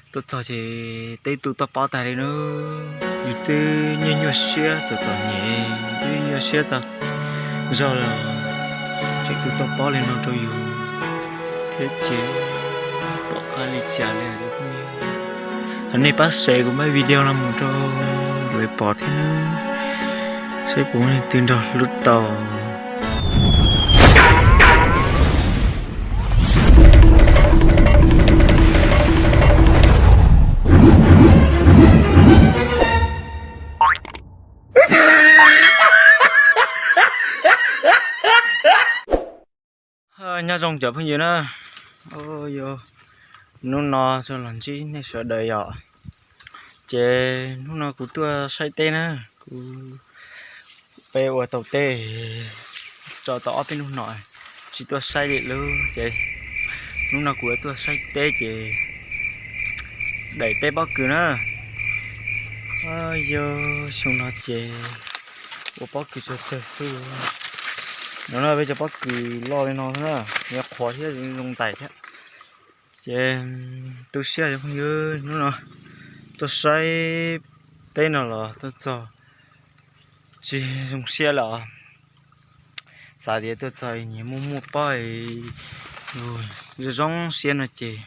Tuaj txog ces teb tu toj pob tag li na. Yus twb nyuaj nyuaj siab txom txom nyem, twb nyuaj siab tag zog lawm, tseem tu toj pob li no rau yus thiab ces pom qab li cas li. Thov nej pab share kuv npaj video no mus rau lawv pom thiab na, saib puas muaj leej twg nrog hlub tau. Nyob zoo cov phooj ywg na, hnub no tsuas los ntsib nej sawv daws yom. Ces hnub no kuv tuaj saib teb na, kuv, peb ua tau teb tso tau ob peb hnub no tsis tuaj saib li lub ces hnub no kuv yuav tuaj saib teb ces daim teb pob kws na. Yog xyoo no ces ua pob kws tsawg tsawg xwb. No no peb cov pob kws loj li no xwb na, nws qhuav thiab zoo ntais thiab. Ces tu siab cov phooj ywg, hnub no tuaj saib teb no los tuaj txog tsis zoo siab lawm. Xav tias tuaj txog nyias muaj muaj pob zoo zoo siab no ces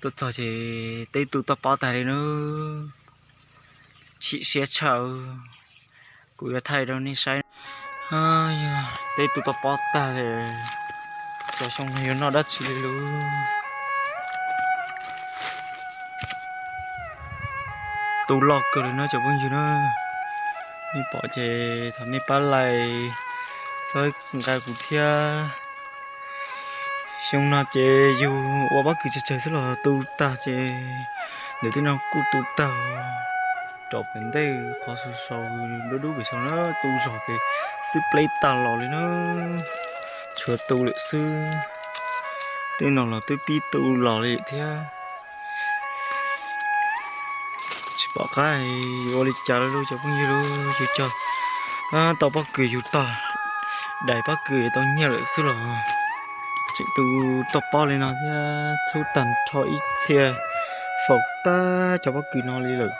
tuaj txog ces teb tu toj pob tag li na. Chim siab tshaj. Kuv yuav thaij rau nej saib. Teb tu toj pob tag li, xyov xyoo no yuav noj dab tsi li lub. Tu loj kawg li no cov phooj ywg na. Nej pom ces thov nej pab like, subscribe kuv thiab. Xyoo no ces yus ua pob kws tsawg tsawg xwb los tu tag ces ntawm tej no kuj tu tag. Rau pem ntej qhov sau sau dub dub pem saud na, tu zog pem xwb pleb tag los li na. Tshuav tu lawm xwb. Tej no los twb pib tu los li thiab. Tsis pom qab yuav ua li cas li lauj cov phooj ywg lauj, yus cog tau pob kws yus tog, daim pob kws tau nyiaj lawm xwb los tseem tu toj pob li no thiab, txhub tag nrho ib txhia faus tag cov pob kws no li lawm.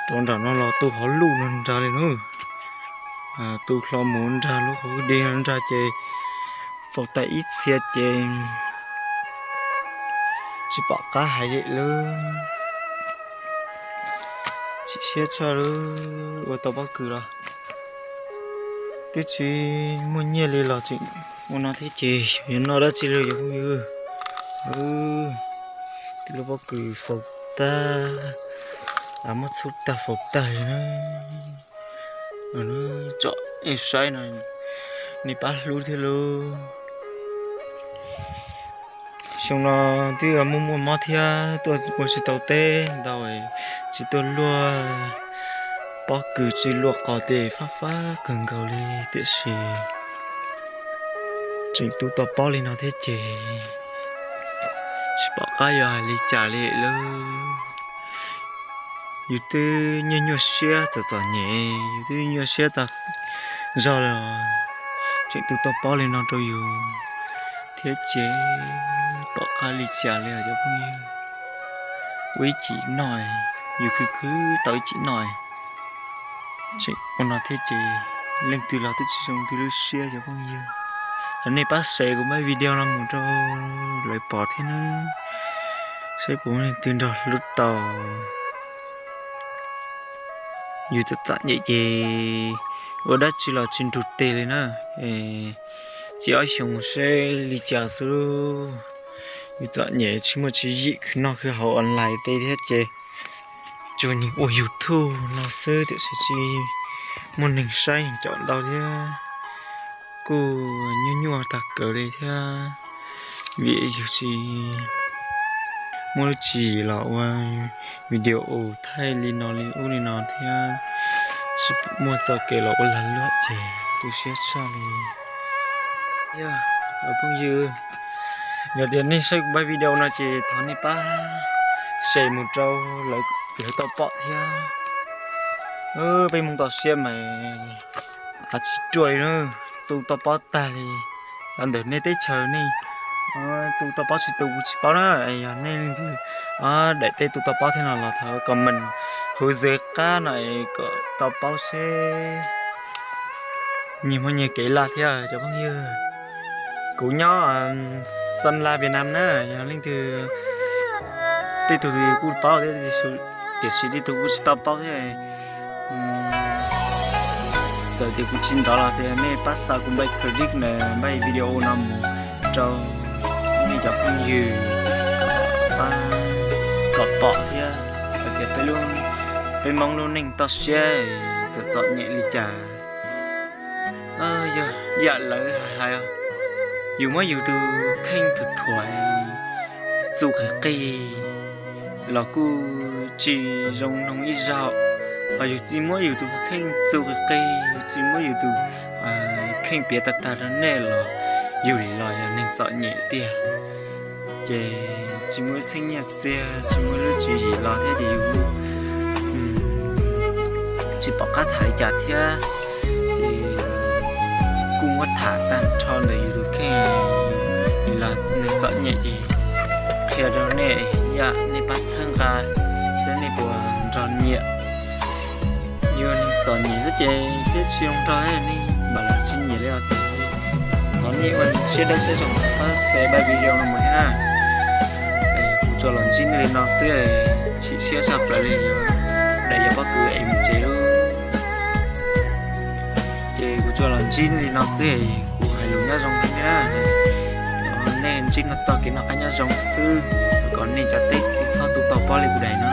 Rau nram no los tu hauv luj no nrag li na, tu hlo mus nrag lub qhov deg nrag ces faus tag ib txhia ces tsis pom qab hais li lawm. Chim siab tshaj lawm, ua tau pob kws los twb tsis muaj nyiaj li los tseem ua no thiab ces xyov yuav noj dab tsi li cov phooj ywg. Twb lub pob kws faus tag, muab txhub tag faus tag li na. Tsom nej saib no, nej pab hlub thiab lauj. Xyoo no twb muaj muaj mob thiab tuaj ua tsis tau teb ntau, tsis tuaj luaj, pob kws tsis luaj qos ces fab fab kawg nkaus li tiam sis tseem tu tau pob li no thiab ces tsis pom qab yuav hais li cas li lawm. Yus twb nyuaj nyuaj siab txom txom nyem, yus twb nyuaj siab tag zog lawm, tseem tu tau pob li no rau yus thiab ces pom qab li cas li os cov phooj ywg. Ua ib chim noj, yus khwv khwv tau ib chim noj, tseem ua no thiab ces leej twg los twb tsis zoo twg lub siab cov phooj ywg. Thov nej pab share kuv npaj video no mus rau lawv pom thiab na, saib puas muaj leej twg nrog hlub tau. Yus txom txom nyem ces ua dab tsi los tsis nrug tes li na. Ces ob xyoo seb li cas xwb. Yus txom nyem tsis muaj tswv yim khwv noj khwv haus online tej thiab ces tsuas nyiag ua YouTube no xwb tiam sis tsis muaj neeg saib neeg caum ntau thiab. Kuj nyuaj nyuaj tag kawg li thiab, vim yus tsis muaj lub tswv yim los ua video thaij li no li ub li no thiab, tsis muaj txoj kev los ua lag luam ces tu siab tshaj li. Yog cov phooj ywg, yog tias nej saib kuv npaj video no ces thov nej pab share mus rau lawv tau pom thiab. Peb Hmoob toj siab mas av tsis ruaj li na, tu toj pob tag li. Los ntawm nej teb chaws nej tu tau paub tsis tu kuv tsis paub na. Yog nej leej twg daim teb tu tau paub thiab no los thov comment hauv zaj qab no es kom tau paub seb nyias muaj nyias kev laj thiab cov phooj ywg. Kuv nyob Xas Las Vias Nas na, yog leej twg, tej tug kuj paub, tiam sis tej tug kuj tsis tau paub thiab. Txawm tias kuv tsis nrov los tias nej pab xa kuv npaj clip na, npaj video no mus rau nej cov phooj ywg pab kom pom thiab hais tias peb Hmoob lub neej toj siab txom txom nyem li cas. Yog yam lawv hais, yus muab yus tus kheej thuam thuam, txu qis qis los kuj tsis zoo mloog ib zaug, hos yus tsis muab yus tus kheej txu qis qis, yus tsis muab yus tus kheej piav tag tag rau nej los yus li los yog neeg txom nyem tiag. Ces tsis muaj ib txheeb nyiaj txiag, tsis muaj lub tswv yim los thiab ces yus tsis pom qab tham li cas thiab. Ces kuj muab tham tag nrho ntawm yus tus kheej li los neeg txom nyem ces qhia rau nej, yam nej pab txhawb nqa thiab nej puas nrog nyiam. Yus neeg txom nyem xwb ces thiab tsis zoo nrog nej mam los tsis nyiam li os. Thov nej ua siab dawb siab zoo pab share npaj video no mus thiab na. Kuv tsuas los ntsib nej li no xwb, chim siab tshaj plaws li, daim yuav pob kws es mus tsev lawm. Ces kuv tsuas los ntsib nej li no xwb, kuv hais lus nyob zoo li na. Thov nej ntsib no txoj kev noj qab nyob zoo xwb, kom nej cov teb tsis txhob tu tau pob li kuv daim no.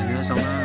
Nyob zoo na.